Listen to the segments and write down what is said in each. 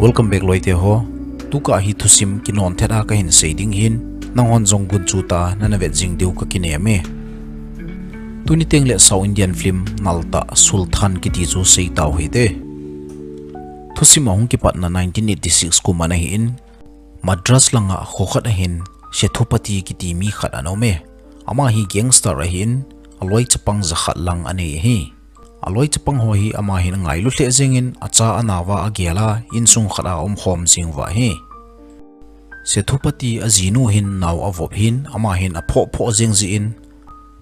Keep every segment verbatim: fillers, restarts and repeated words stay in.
Welcome back loite ho. Tuka hi thusim kinon thet a kahin sei ding hin, nanghon jong gunchu tah a nana vet jing diu kakinem e. Tuni tengle South Indian film naltah Sultan kiti chu sei tau hite. Thusim ahung kipatna nineteen eighty six kum ana hin, Madras langa kho khat ahin Sethupati kiti mi khat ana um e. Ama hi gangster ahin, aloi chapang jakhat lang anei ahi. Aloi chapang ho hi ama hin angailu lheh jengin, acha anauva agel a, insung khat a umkhom jing uva ahi. Sethupati ajinu hin nao avop hin, ama hin aphoh phoh jeng jeh in,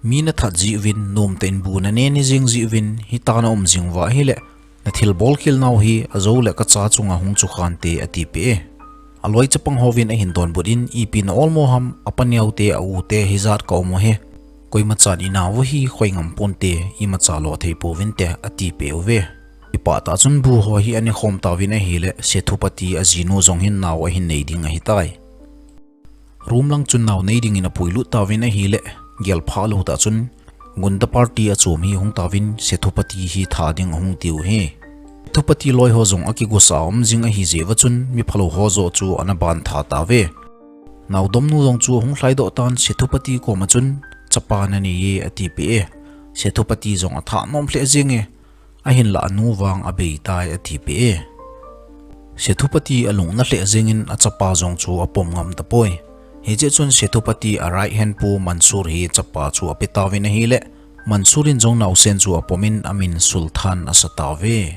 mi nathat jiuvin, nomtah in bu nanen jeng jiuvin, hitia naum jing uva ahile, nathilbol khel nau hi ajou le kacha chunga hung chu khante atipeh e. Aloi chapang hovin ahin donbut in, ipi na olmo ham, apa neote, a ute hijat ka um u hi. Koimachan inauva hi khoi ngam ponte, imacha lo thei pouvinte atipeh uve. Kipah tah chun bu ho hi anekhom tauvin ahile, Sethupati ajinu jong hin nao ahin nei ding ahitai. Room lang chun nao nei dingin apuilut tauvin ahile, gelphah lou tah chun, gunda party achom hi hung tauvin Sethupati hi tha ding ahung tiu hi. Sethupati loi ho jong akigosah a um jing ahi jeh uva chun, miphalou ho joh chu ana bantha tauve. Naodomnu jong chu ahung lhaidoh tan Sethupati koma chun, chapa nanei e atipeh e. Sethupati jong athah nom lheh jenge. Ahinlah anu vang abeitai atipeh e. Sethupati alung nalheh jengin achapa jong chu apom ngam tapoi. Hiche chun Sethupati a right hand pu Mansur hi chapa chu apetauvin ahile, Mansur in jong naosen chu apomin amin Sultan asatauve.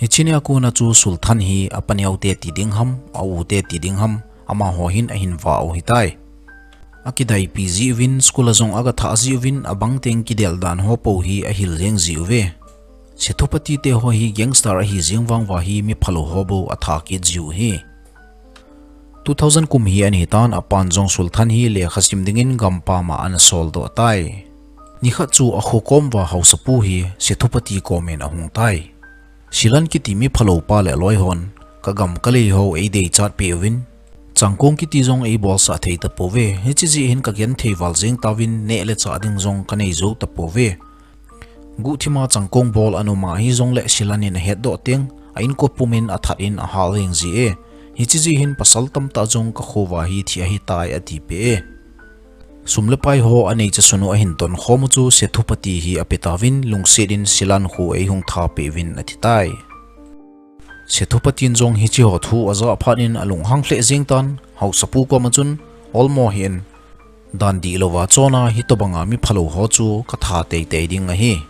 Hiche nia kona chu Sultan hi apa neote ti ding ham, a ute ti ding ham, amaho hin ahin vah u ahitai. Akidaipi jiuvin, school a jong agathah jiuvin, abang teng kidel dan ho pou hi ahil jeng jiuve. Sethupati te ho hi gangster ahi jeng vang uva hi miphalou ho bou atha kit jiu hi. Two thousand kum hi ana hitan, apan jong Sultan hi lekha sim dingin gampam a ana soldoh tai. Nikhat chu akho kom uva haosapu hi Sethupati komin ahung tai. Silan kiti miphalou pa le loi hon, kagam kalei ho eideichat peh uvin, changkong kiti jong eibolsah thei tapouve, hiche jeh hin kagenthei val jeng tauvin, neh le chah ding jong kanei jou tapouve. Guhthima changkong bol ana um ahi jongle Silan in ahetdoh teng, a inko pumin athat in ahal jeng ji e. Hiche jeh hin pasal tamtah jong kakho uva hi thi ahitai atipeh e. Sum le pai ho anei chasun u ahin tonkhom u chu Sethupati hi apetauvin, lungset in Silan kho eihung thapeh uvin atitai. Sethupati in jong hiche ho thu ajah phat in alunghang lheh jeng tan, haosapu koma chun, olmo hih in, dan dihlouva chona hitobanga miphalou ho chu katha teitei ding ahi.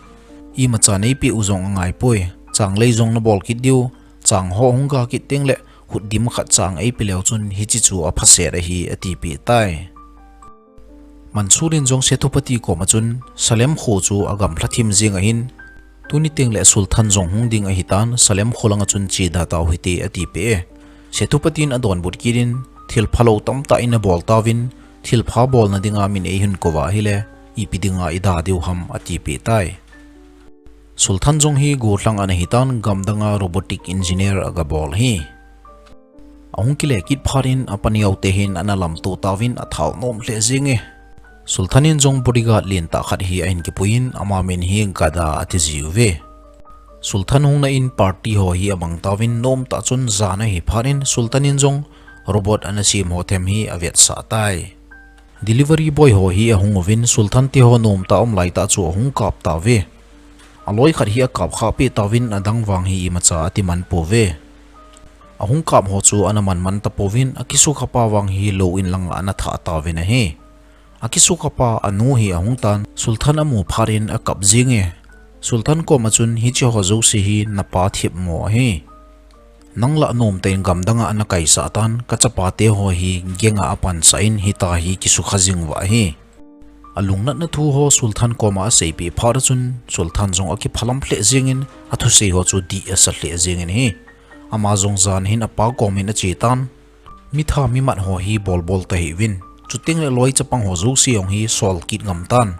Imacha neipeh u jong angaipoi, changlei jong nabol kit diu, chang ho hung ga kit tengle, khutdim khat chang eipeh leu chun hiche chu aphaset ahi atipeh tai. Mansur in jong Sethupati koma chun, Salem kho chu agamlha thim jeng ahin, tuni tengle Sultan jong hung ding ahitan, Salem kho langa chun cheda tau hite atipeh e. Sethupati in adonbut kit in, thilphalou tamtah in abol tauvin, thilpha bolna dinga min eihin kouva ahile, ipi dinga ida diu ham atipeh tai. Sultan jong hi gollhang ana hitan, gamdanga robotic engineer agabol hi. Ahung kile kit phat in apa neote hin ana lamto tauvin athal nom lheh jenge. Sultan in jong bodyguard lentah khat hi ahin kipuiyin, ama min hi Gada ati jiuve. Sultan hungna in party ho hi amang tauvin, nomtah chun jan ahi phat in Sultan in jong robot ana sem ho them hi avetsah tai. Delivery boy ho hi ahung uvin, Sultan te ho nomtah um laitah chu ahung kap tauve. Aloi khat hi akap khah peh tauvin, adang vang hi imacha atiman pouve. Ahung kap ho chu ana manman tapouvin, akisukha pa vang hi lou in langa ana thah tauvin ahi. Akisukha pa anu hi ahung tan, Sultan amu phat in akap jenge. Sultan koma chun, hiche ho jouse hi napa thipmo ahi. Nang lah nomtah in gamdanga ana kaisah tan, kachapa te ho hi ganga apansah in hitia hi kisukha jing uva ahi. Alungnatna thu ho Sultan koma aseipeh phat a chun, Sultan jong akiphalam lheh jengin, athusei ho chu dih asa lheh jengin ahi. Ama jong jan hin apa komin ache tan, mitha mimat ho hi bolbol tahih uvin, chutengle loi chapang ho jouse jong hi sol kit ngam tan.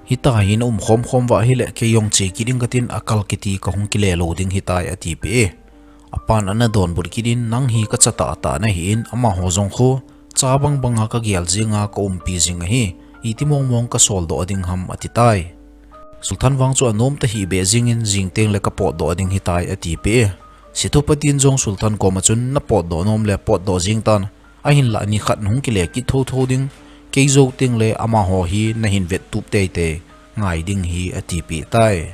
Hitia hi naum khomkhom uva ahile, kei jong che kit inge katin, akal kiti kahung kile lou ding ahitai atipeh e. Apan ana donbut kit in, nang hi kacha tahtah nahin, amaho jong kho, cha bangbanga kagel jenga kaumpi jing ahi, iti mongmong kasoldoh ding ham atitai. Sultan vang chu anomtah hih beh jengin, jing tengle kapotdoh ding ahitai atipeh e. Sethupatin jong Sultan koma chun na potdoh nom le potdoh jing tan, ahinlah nikhat hung kile kit thotho ding, kei jou teng le amaho hi na hin vet tup teitei ngai ding hi, a tipeh tai.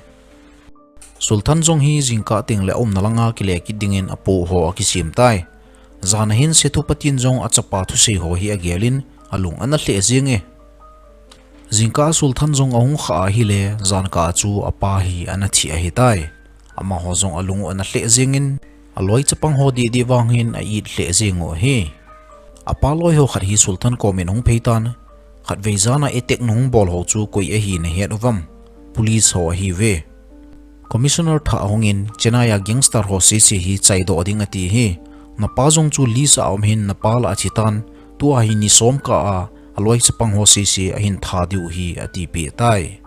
Sultan jong hi jingkah teng le aumna langa kile kit dingin apo ho akisem tai. Jan ahin Sethupatin jong achapa thusei ho hi agelin alung ana lheh jenge. Jingkah Sultan jong ahung khah ahile, jankah chu apa hi ana thi ahitai. Amaho jong alung u ana lheh jengin, aloi chapang ho didi vang hin a-it lheh jeng u ahi. Apa loi ho khat hi Sultan komin ahung phei tan, khatvei jana attack nahung bol ho chu koi ahi nahet uvam? Police ho ahiuve. Commissioner thah ahungin, Chennai a gangster ho sese hi chaidoh ding ati hi. Napa jong chu list a um hin, napa lah athi tan, tua hi ni som kah a, aloi chapang ho sese ahin tha diu hi, a tipeh tai.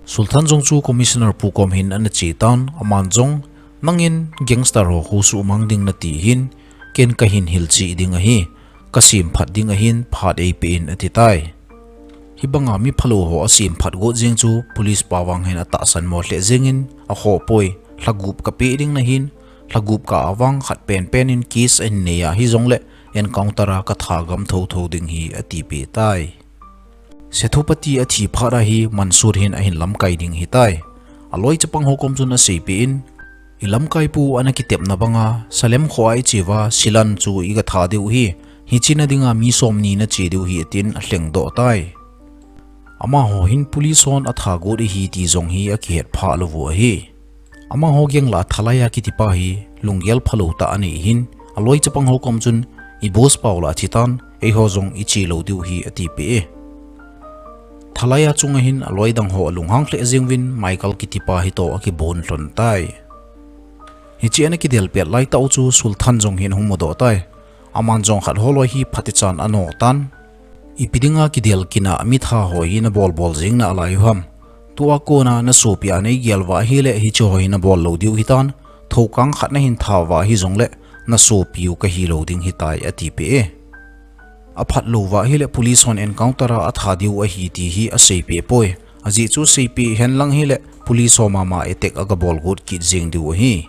Sultan jong chu Commissioner pu kom hin ana che tan, aman jong, nangin gangster ho khu sumang ding nati hin, ken kahin hilchih ding ahi, kasem phat ding ahin, phat eipeh in, ati tai. Hibanga mi phalou ho asem phat got jeng chu police pa vang hin atahsan mo lheh jengin, akhoh poi, lha gup kapeh ding nahin, lha gup kah a vang khat penpen in case ahin nei a hijongle encounter a katha gam thotho ding hi, a tipeh tai. Sethupati athi phat a hi Mansur hin ahin lamkai ding hitai. Aloi chapang ho kom chun aseipeh in, ilamkaipu ana kitepna banga, Salem khoa iche uva, Silan chu iga tha diu hi, hiche na dinga mi somni nache diu hi, atin alhengdoh tai. Amaho hin police hon atha got ahi ti jong hi akihet phah lou u ahi. Amaho gang lah Thalaiya kitipa hi lunggel phalou tah anei hin, aloi chapang ho kom chun, i boss pau lah athi tan, eiho jong iche lou diu hi, atipeh e. Thalaiya chunga hin aloi dang ho alunghang lheh jeng uvin, Michael kitipa hitoh akibon lhon tai. Hiche ana kidel pet laitah u chu Sultan jong hin ahung mudoh tai. Aman jong khat holoi hi phatichan ano tan. Ipi dinga kidel kina mitha ho hi nabol bol jing nalai u ham? Tua kona nasopi a neigel uva ahile hiche ho hi nabol lou diu hitan, thoukang khat nahin tha uva hijongle nasopiu kahilou ding hitai, atipeh e. Aphat lou uva ahile police hon encounter a atha diu ahi ti hi aseipeh poi. Ajeh chu seipeh henlang hile police ho mama attack aga bol got kit jeng diu ahi.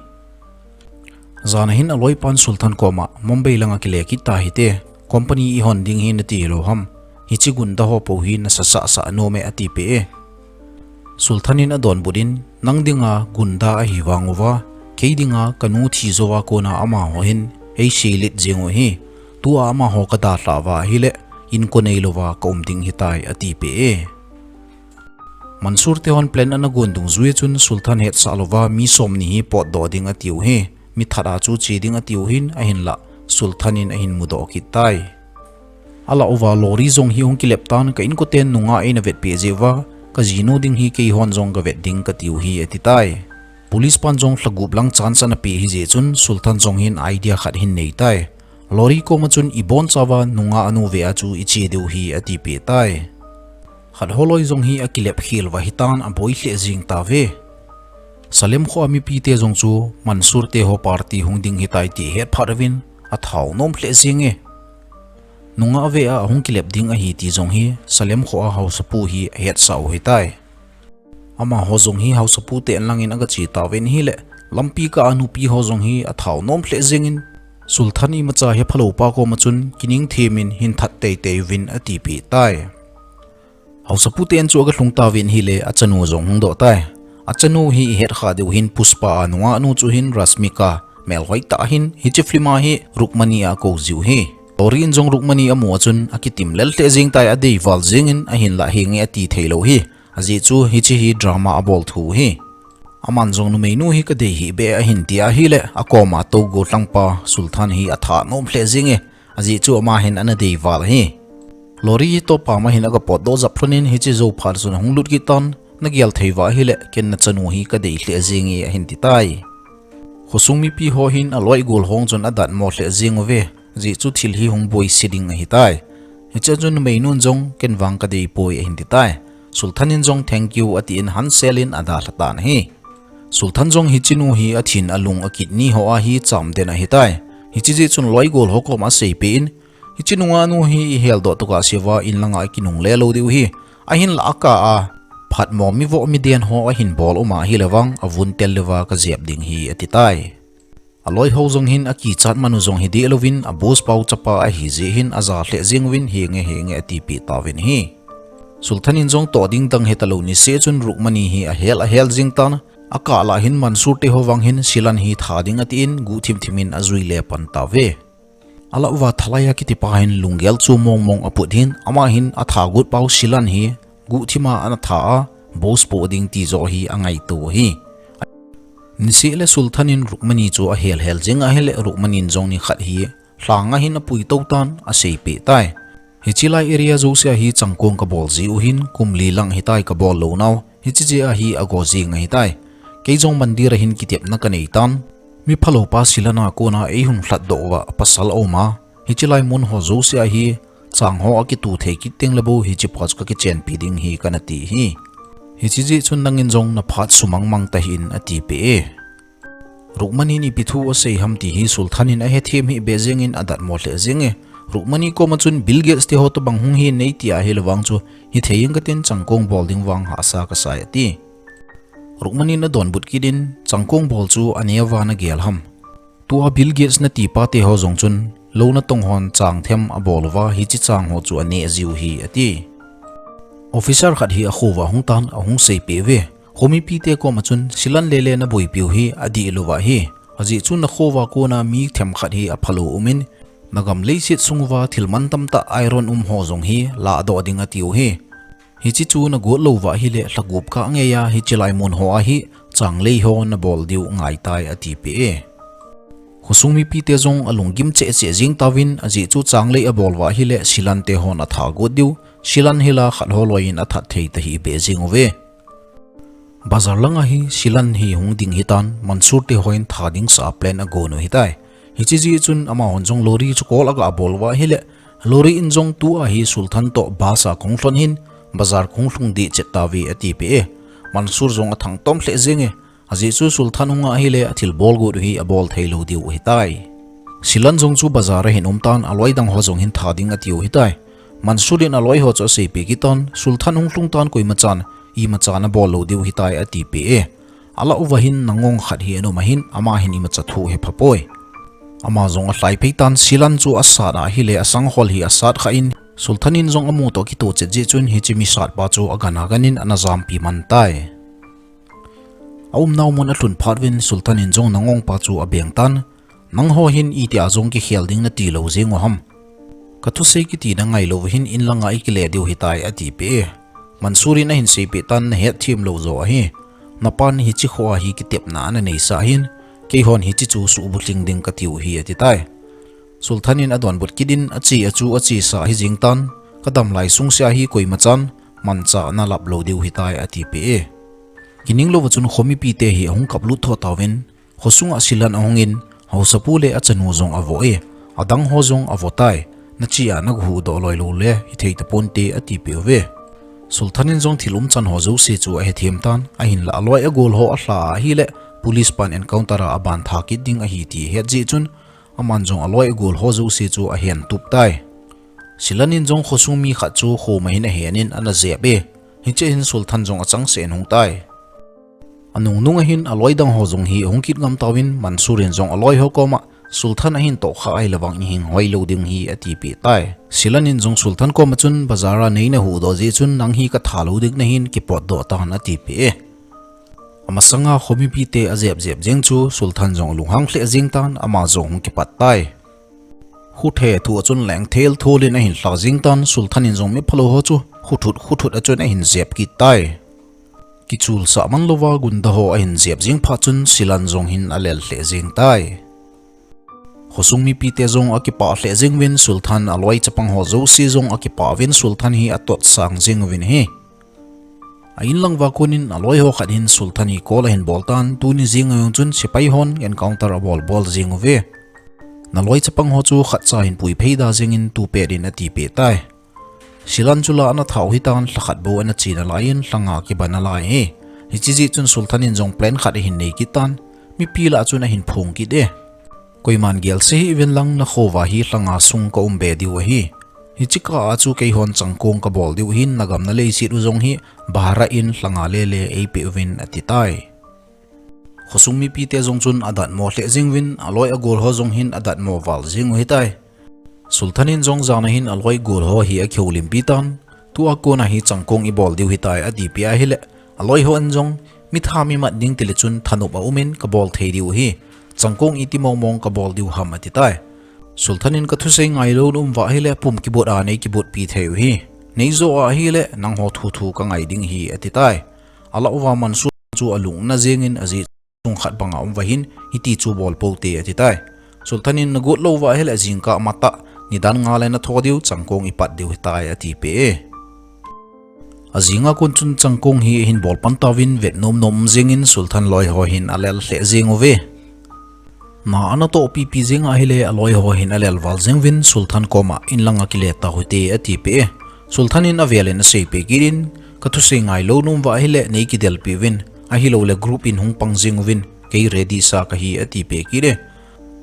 Jana hin aloipan Sultan koma, Mumbai langa kile kit tahite, company ihon ding hi nati lou ham? Hiche gunda ho pou hi nasasah sah nom e, atipeh e. Sultan in adonbut in, nang dinga gunda ahi vang uva, kei dinga kanu thi jouva kona amaho hin eiseilet jeng u ahi. Tua amaho kadalhah uva ahile, inko neilouva kaum ding hitai, atipeh e. Mansur te hon plan ana gon dungjuiya chun Sultan hetsah louva mi somni hi potdoh ding atiu hi, mi that a chu che ding atiu hin ahinlah Sultan in ahin mudoh kit tai. Alah uva Lori jong hi hung kilep tan, ka inkoten nungah eina vetpeh jeh uva, kajinu ding hi keihon jong gavet ding katiu hi atitai. Police pan jong lhagup lang chance ana peh hijeh chun Sultan jong hin idea khat ahin neitai. Lori koma chun ibonchauva nungah anu vea chu iche diu hi atipeh tai. Khat holoi jong hi akilep khel uva hitan aboi lheh jeng tauve. Salem khoa mipite jong chu Mansur te ho party hung ding hitai ti ahet phat uvin athau nom lheh jenge. Nungah vea ahung kilep ding ahi ti jong hi Salem khoa haosapu hi ahetsah u hitai. Amaho jong hi haosapu te inlangin agache tauvin ahile, lampi kah a nupi ho jong hi athau nom lheh jengin, Sultan imacha hephalou pa koma chun kining themin hin that teitei uvin atipeh tai. Haosapu ten chu agalhung tauvin ahile achanu jong hungdoh tai. Achanu hi ihet kha diu hin Pushpa a nungah nu chu hin Rashmika, melhoi tah hin hiche film a hi Rukmani a akou jiu hi. Lori in jong Rukmani amu a chun akitim lel lheh jeng tai, adeival jengin ahinlah henge ati theilou hi. Ajeh chu hiche hi drama abol thu hi. Aman jong numeinu hi kadei hih beh ahin tia ahile, akoma tou golhangpa Sultan hi atha nom lheh jenge. Ajeh chu ama hin ana deival hi. Lori toh pam ahin agapotdoh jap lhonin hiche jou phat chun ahung lut kit tan, nagel thei uva ahile, ken nachanu hi kadei lheh jenge ahin titai. Khosung mipi ho hin aloi gol hon chun adatmo lheh jeng uve. Ajeh chu thil hi hung boise ding ahitai. Hichea chun numeinun jong ken vang kadeipoi ahin titai. Sultan in jong thank you atin hanselin adalha tan ahi. Sultan jong hichenu hi athin alung a kidney ho a hi chamden ahitai. Hiche jeh chun loi gol ho koma aseipeh in, hiche nungah nu hi iheldoh tokah seuva inlanga ikinungle lou diu hi. Ahinlah akah a phatmo mivoh miden ho ahin bol uma ahile vang avun tel leuva kajep ding hi atitai. Aloi ho jong hin akichat man u jong hi deh louvin, a boss pau chapa ahi jeh hin aja lheh jeng uvin, henge henge atipeh tauvin ahi. Sultan in jong toh ding dang hetalou niseh chun Rukmani hi ahel ahel jeng tan, akah lah hin Mansur te ho vang hin Silan hi tha ding atin, guhthim thim in ajui le pan tauve. Alah uva Thalai a kitipa hin lunggel chu mong mong aput hin, ama hin atha got pau Silan hi guhthim a ana tha a, boss poh ding ti joh hi angaito u ahi. Niseh le Sultan in Rukmani chu ahel hel jeng ahile, Rukmani in jong nikhat hi lhang a hin apuitou tan aseipeh tai. Hiche lai area jouse a hi changkong kabol jiu hin, kum li lang hitai kabol lou nau, hiche jeh a hi ago jing ahitai. Kei jong mandir a hin kitepna kanei tan, mi phalou pa Silan a kona eihung lhatdoh uva pasal aum a, hiche lai mun ho jouse a hi chang ho akitu thei kit teng le bou hiche pa chu kakichenpi ding hi kana ti ahi. Hiche jeh chun nangin jong naphat sumang mang tahih in atipeh e. Rukmani in ipi thu asei ham ti hi Sultan in ahethem hih beh jeng in adatmo lheh jeng e. Rukmani koma chun Bill Gates te ho tobang hung hi nei ti ahile vang chu hithei inge katin, changkong bol ding vang hahsa kasai ati. Rukmani in adonbut kit in, changkong bol chu aneo va nagel ham? Tua Bill Gates nati pa te ho jong chun lou natong hon chang them abol uva, hiche chang ho chu ane jiu ahi ati. Officer khat hi akhouva ahung tan ahung seipeh uve. Khomipi te koma chun Silan lele naboipiu hi adih louva ahi. Ajeh chu nakhouva kona mi themkhat hi aphalou um in, nagam leiset sung uva thil mantam tah iron um ho jong hi lahdoh ding atiu ahi. Hiche chu nagot louva ahile lhagup kah ngei a hiche lai mun ho a hi changlei ho nabol diu ngaitai atipeh e. Khosung mipi te jong alunggim cheh cheh jeng tauvin, ajeh chu changlei abol uva ahile Silan te hon atha got diu, Silan hi la khat ho loi in athat thei tahih beh jeng uve. Bazar langa hi Silan hi hung ding ahitan, Mansur te hon tha ding sah a plan agon u ahitai. Hiche jeh chun amahon jong lorry chu call aga bol uva ahile, lorry in jong tua hi Sultan toh bus a kahung lhon hin, bazar kahung lhung deh chet tauve atipeh e. Mansur jong athangtom lheh jeng e, ajeh chu Sultan hung a ahile athilbol got u hi abol thei lou diu ahitai. Silan jong chu bazar a ahin um tan, aloi dang ho jong hin tha ding atiu ahitai. Mansur in aloi ho chu aseipeh kit tan, Sultan hung lhung tan koimachan imacha nabol lou diu ahitai atipeh e. Alah uva hin nangong khat hi ana um ahin, ama hin imacha thu hephapoi. Ama jong alhai phei tan, Silan chu asat a ahile asang hol hi asat kha in, Sultan in jong amu toh kitoh chet jeh chun hiche misat pa chu agan agan in ana jampi man tai. Aumnau mun alhun phat uvin Sultan in jong nangong pa chu abeng tan, nangho hin itia jong kikhel ding nati lou jeng u ham? Kathusei kiti nangai lou uva hin in langa ikile diu ahitai atipeh e. Mansur in ahin seipeh tan, nahetthem lou joh ahi. Napan hiche kho a hi kitepna ana neisah hin, keihon hiche chu suhbulhing ding katiu ahi atitai. Sultan in adonbut kit in ache a chu achesa ahi jeng tan, kadam lai sungsea hi koimachan manchah nalap lou diu ahitai atipeh e. Kining louva chun khomipi te hi ahung kaplut tho tauvin, khosunga Silan ahung in, haosapu le achanu jong avo e, adang ho jong avo tai, nache a nahuhdoh loi lou le hithei taponte atipeh uve. Sultan in jong thil umchan ho jouse chu ahethem tan, ahinla aloi agol ho alha a ahile, police pan encounter a aban tha kit ding ahi ti ahet jeh chun, aman jong aloi agol ho jouse chu ahen tup tai. Silan in jong khosung mi khat chu khoma hin ahen in ana jep e. Hiche hin Sultan jong achangseh in ahung tai. Anungnung a hin aloi dang ho jong hi ahung kit ngam tauvin, Mansur in jong aloi ho koma, Sultan ahin tohkhah ahile vang ihing hoi lou ding ahi atipeh tai. Silan in jong Sultan koma chun, bazar a neina huhdoh jeh chun nang hi katha lou ding nahin kipotdoh tan atipeh e. Amasanga khomipi te ajep jep jeng chu Sultan jong alunghang lheh jeng tan, ama jong ahung kipat tai. Khuthe thu a chun lengthel thol in ahin lha jeng tan, Sultan in jong miphalou ho chu khuthut khuthut a chun ahin jep kit tai. Kichulsah man louva gunda ho ahin jep jeng phat chun Silan jong hin alel lheh jeng tai. Khosung mipi te jong akipah lheh jeng uvin, Sultan aloi chapang ho jouse jong akipah uvin, Sultan hi atotsang jeng uvin ahi. A in lang uva kon in aloi ho khat hin Sultan hi call ahin bol tan, tuni jing a jong chun sepai hon encounter abol bol jeng uve. Naloi chapang ho chu khatcha hin puiphei da jeng in tu pet in atipeh tai. Silan chu la ana thau ahitan, lhakhat bou ana che nalai in lhanga kiba nalai ahi. Hiche jeh chun Sultan in jong plan khat ahin nei kit tan, mipi lah chun ahin phong kit e. Koiman gelse hih uvin lang, nakho uva hi lhanga sung kaum be diu ahi. Hiche kah a chu keihon changkong kabol diu ahin, nagam naleiset u jong hi bhara in lhanga lele eipeh uvin ati tai. Khosung mipite jong chun adatmo lheh jeng uvin, aloi agol ho jong hin adatmo val jeng u hitai. Sultan in jong jan a hin aloi gol ho hi akihoulimpi tan, tua kona hi changkong ibol diu hitai atipeh ahile, aloi hon jong, mi tha mi mat ding tile chun thanop a um in kabol thei diu ahi, changkong iti mong mong kabol diu ham atitai. Sultan in kathusei ngailou na um uva ahile pum kibot a nei kibotpi thei u ahi, neijo a ahile nangho thu thu kangai ding ahi atitai. Alah uva Mansur chu alung ana jeng in ajeh chungkhat banga um uva hin hiti chu bol pou hite atitai. Sultan in nagot lou uva ahile jingkah matah nidan nga le natho diu changkong ipat diu hitai atipeh e. Ajing a kon chun changkong hi ahin bol pan tauvin vet nom nom jeng in Sultan loi ho hin alel lheh jeng uve. Na anatoh pipi jeng ahile aloi ho hin alel val jeng uvin Sultan koma inlang a kile tau hite atipeh e. Sultan in avel in aseipeh kit in, kathusei ngailou na um uva ahile nei kidelpi uvin, ahiloule group in hung pang jeng uvin, kei ready sa kahi atipeh kit e.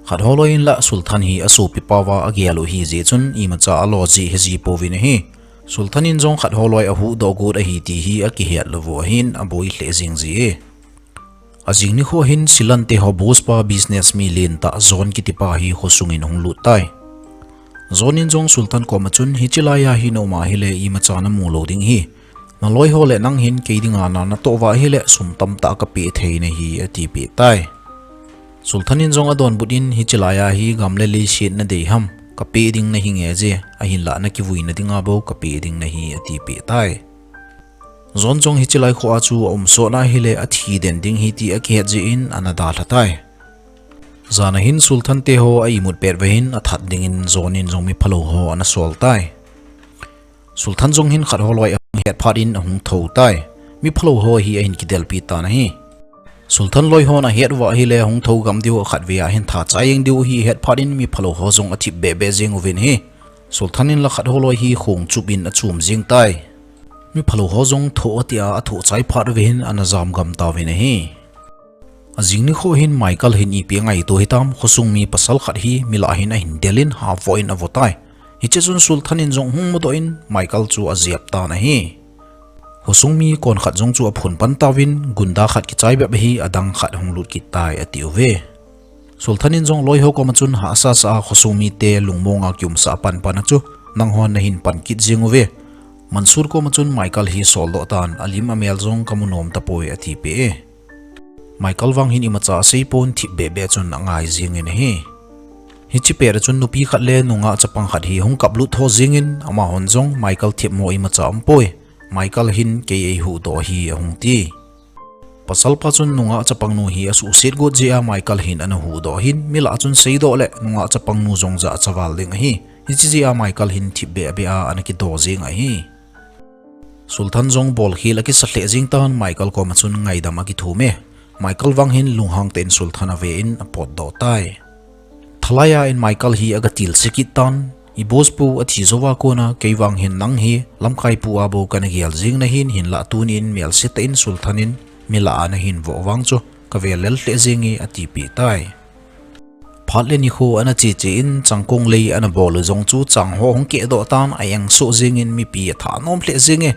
Khat holoi in lah Sultan hi asopipa uva agel u ahi jeh chun imacha alo jeh heji pouvin ahi. Sultan in jong khat holoi ahuhdoh got ahi ti hi akihet lou u ahin aboi lheh jeng ji e. Ajing nikho hin Silan te ho boss pa business mi lentah John kitipa hi khosung in ahung lut tai. John in jong Sultan koma chun hiche laiya hi na um ahile imacha namu lou ding ahi. Naloi ho le nang hin kei dinga na natoh uva ahile sum tamtah kapeh thei nahi atipeh tai. Sultan in jong adonbut in hiche laiya hi gam le leiset nadei ham, kapeh ding nahi nge je, ahinlah nakivui na dinga bou kapeh ding nahi atipeh tai. John jong hiche lai kho a chu aum sot na ahile athi den ding ahi ti akihet jeh in ana dalha tai. Jan a hin Sultan te ho a imut pet uva hin athat dingin John in jong miphalou ho ana sol tai. Sultan jong hin khat holoi ahung het phat in ahung thou tai. Miphalou ho hi ahin kidelpi tan ahi. Sultan loi hon ahet uva ahile hung thou gam diu akhatvei a hin tha chai jeng diu ahi ahet phat in miphalou ho jong athip bebe jeng uvin ahi. Sultan in lah khat holoi hi khong chup in achum jeng tai. Miphalou ho jong thoh atia athoh chai phat uva hin ana jam gam tauvin ahi. Ajing nikho hin Michael hin ipi angaito hitam, khosung mi pasal khat hi milah hin ahin del in havoh in avo tai. Hiche chun Sultan in jong hung mudoh in Michael chu ajep tan ahi. Khosung mi kon khat jong chu aphun pan tauvin gunda khat kichai bep ahi adang khat hung lut kit tai atiuve. Sultan in jong loi ho koma chun hahsa sa a khosung mite lungmong a kiumsah a pan pan a chu nanghon nahin pan kit jeng uve. Mansur koma chun Michael hi soldoh tan alim amel jong kamu nom tapoi atipeh e. Michael vang hin imacha aseipon thip bebe chun angai jeng in ahi. Hiche pet a chun nupi khat le nungah chapang khat hi hung kaplut tho jeng in amahon jong Michael thipmo imacha aumpoi. Michael hin kei eihuhdoh ahi ahung ti. Pasalpa chun nungah chapangnu hi asuhset got jeh a Michael hin ana huhdoh ahin, milah chun seidoh le nungah chapangnu jong jahcha val ding ahi. Hiche jeh a Michael hin thip bebe a ana kido jeng ahi. Sultan jong bolkhel akisa lheh jeng tan Michael koma chun ngaidam akithum e. Michael vang hin lunghang tah in Sultan ave in apotdoh tai. Thalai a in Michael hi agatilse kit tan, i boss pu athi jouva kona kei vang hin nang hi lamkai pu a bou kana gel jeng nahin, hinlah tuni in melse tah in Sultan in milah a nahin voh vang chu kavel lel lheh jeng e atipeh tai. Phat le nikho ana che che in changkong lei ana bol u jong chu chang ho hung kehdoh tan a-engsoh jeng in mipi athah nom lheh jeng e.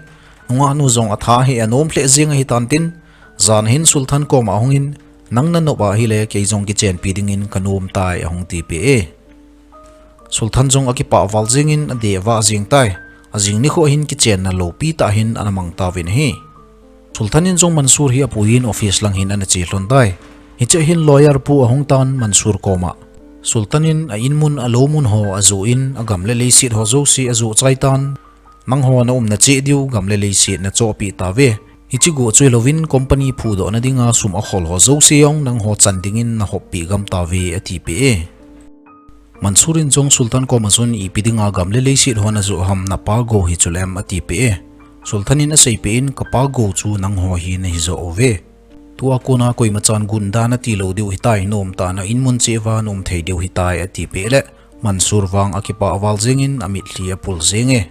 Nungah nu jong atha hi anom lheh jeng ahitan tin, jan hin Sultan koma ahung in, nang nanop ahile kei jong kichenpi dingin kanom tai ahung tipeh e. Sultan jong akipah val jeng in adeh avah jeng tai. Ajing nikho hin kichenna loupi tah hin ana mang tauvin ahi. Sultan in jong Mansur hi apuiyin office lang hin ana che lhon tai. Hiche hin lawyer pu ahung tan Mansur koma, Sultan in a-inmun alou mun ho ajoh in agam le leiset ho jouse ajoh chai tan, nangho naumna cheh diu gam le leiset nachohpeh tauve. Hiche goh chu hilouvin company phudohna dinga sum akhol ho jouse jong nangho chan dingin nahoppeh gam tauve atipeh e. Mansur in jong Sultan koma chun ipi dinga gam le leiset ho najoh ham, napa gou hi chulem atipeh e. Sultan in aseipeh in kapa gou chu nangho hi nahijoh uve. Tua kona koimachan gunda natilou diu hitai, naumtah a inmun cheh uva naum thei diu hitai atipeh le Mansur vang akipah val jeng in amitlhi apul jeng e.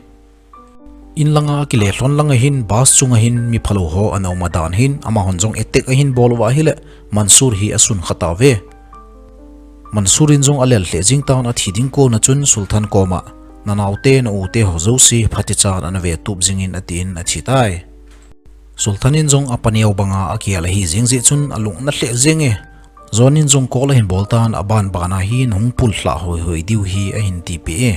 In langa akile lhon langa hin bus chunga hin miphalou ho ana um adan hin amahon jong attack ahin bol uva ahile Mansur hi asunkha tauve. Mansur in jong alel lheh jeng tan athi ding kona chun Sultan koma, nanaote na-ute ho jouse phatechan ana vetup jingin atin athi tai. Sultan in jong apa neo banga akial ahi jeng jeh chun alung ana lheh jenge. John in jong call ahin bol tan, aban bana hin hung pulhah hoihoi diu hi ahin tipeh e.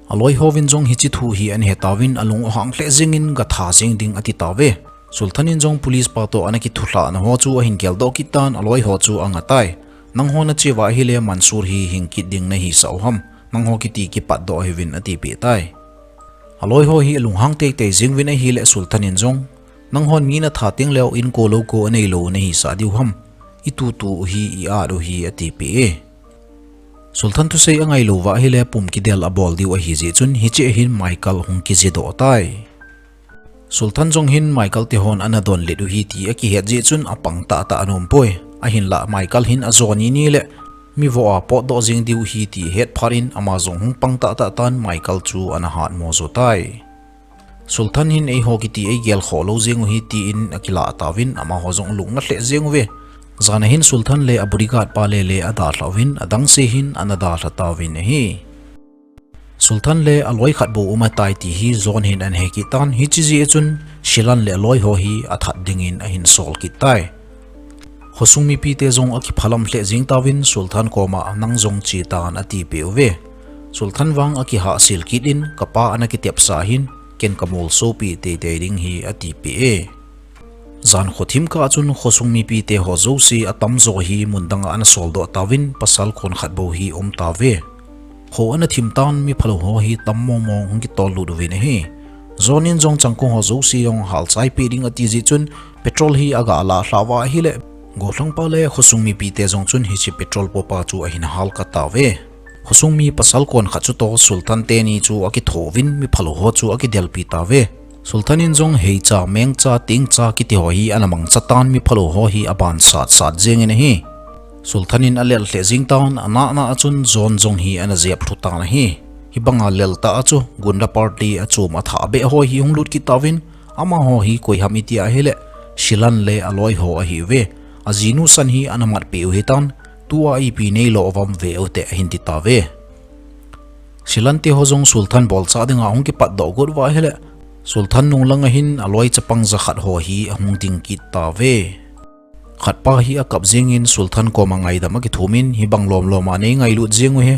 Aloi hovin jong hiche thu hi ana hetauvin alung ahang lheh jengin gatha jeng ding ati tauve. Sultan in jong police pa toh ana kithulhahna ho chu ahin geldoh kit tan, aloi ho chu anga tai. Nangho nache uva ahile Mansoor hi hing kit ding nahisah u ham? Nangho kiti kipatdoh ahiuvin atipeh tai. Aloi ho hi alunghang teitei jeng uvin ahile Sultan in jong, nanghon mi natha teng leu inko louko aneilou nahisah diu ham? Itutu u hi i-at u hi atipeh e. Sultan thusei angailou uva ahile pum kidel abol diu ahi jeh chun hiche a hin Michael hung kijedoh tai. Sultan jong hin Michael te hon ana donlet u hi ti akihet jeh chun apang tahtah anom poi. Ahinlah Michael hin ajo nini le mi voh a potdoh jeng diu hi ti ahet phat in ama jong hung pang tahtah tan Michael chu ana hatmo jo tai. Sultan hin eiho kiti eigel khoh lou jeng u hi tin akilah tauvin amaho jong alung ana lheh jeng uve. Jan a hin Sultan le a bodyguard pa lele adalhah uvin adangse hin ana dalha tauvin ahi. Sultan le aloi khat bou um ahitai ti hi John hin ana hekit tan, hiche jeh a chun Shilan le aloi ho hi athat dingin ahin sol kit tai. Khosung mipite jong akiphalam lheh jeng tauvin Sultan koma nang jong che tan atipeh uve. Sultan vang akihahsel kit in, kapa ana kitepsa hin ken kamolsopi teitei ding hi atipeh e. Jan khothim kah a chun khosung mipite ho jouse atamjo hi mun danga ana soldoh tauvin pasal kon khat bou hi um tauve. Kho ana thim tan miphalou ho hi tam mongmong hung kitollut uvin ahi. John in jong changkong ho jouse jong halchaipeh ding ati jeh chun petrol hi aga lah lhah uva ahile, gollhangpa le khosung mipite jong chun hiche petrol popa chu ahin halkha tauve. Khosung mi pasal kon khat chutoh Sultan teni chu akithouvin miphalou ho chu akidelpi tauve. Sultan in jong heicha, mengcha, tingcha kiti ho hi ana mangcha tan miphalou ho hi abansat sat jengin ahi. Sultan in alel lheh jeng tan, anahna a chun John jong hi ana jeplhu tan ahi. Hibanga leltah a chu gunda party achom athahbeh ho hi hung lut kit tauvin, amaho hi koiham iti ahile, Shilan le aloi ho ahiuve. Ajinu san hi ana matpeh u hitan, tua ipi neilo uvam ve ute ahin ti tauve. Shilan te ho jong Sultan bolchah dinga hung kipatdoh got uva ahile, Sultan nunglang a hin aloi chapang jakhat ho hi ahung ding kit tauve. Khatpa hi akap jengin Sultan koma ngaidam akithumin, hibang lomlom a neingailut jeng u hi,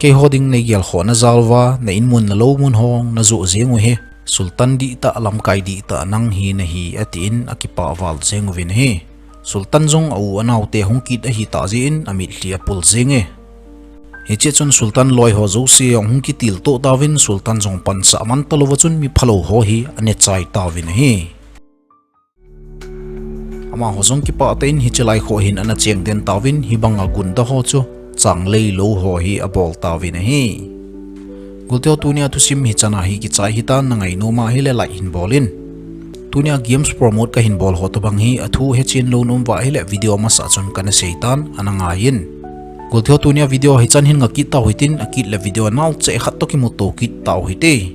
keiho ding neigelkhoh najal uva, na inmun nalou mun ho najoh jeng u hi, Sultan dihtah, lamkai dihtah nang hi nahi, atin akipah val jeng uvin ahi. Sultan jong a u anaote hung kit ahitah jeh in amitlhi apul jenge. Hiche chun Sultan loi ho jouse jong hung kitiltoh tauvin Sultan jong pansah man talouva chun miphalou ho hi anechai tauvin ahi. Amaho jong kipah tah in hiche lai kho hin ana chengden tauvin hibanga gunda ho chu changlei lou ho hi abol tauvin ahi. Golteho, tunia thusim hichan a hi kichai hitan, nangainom ahile like hin bolin. Tunia games promote kahin bol ho tobang hi athu hechen lou na um uva ahile video masa chun kana seitan, ana ngaiyin. Golteho, tunia video hichan hin ngah kit tau hitin, akit le video naocheh khat toh kimuto kit tau hite.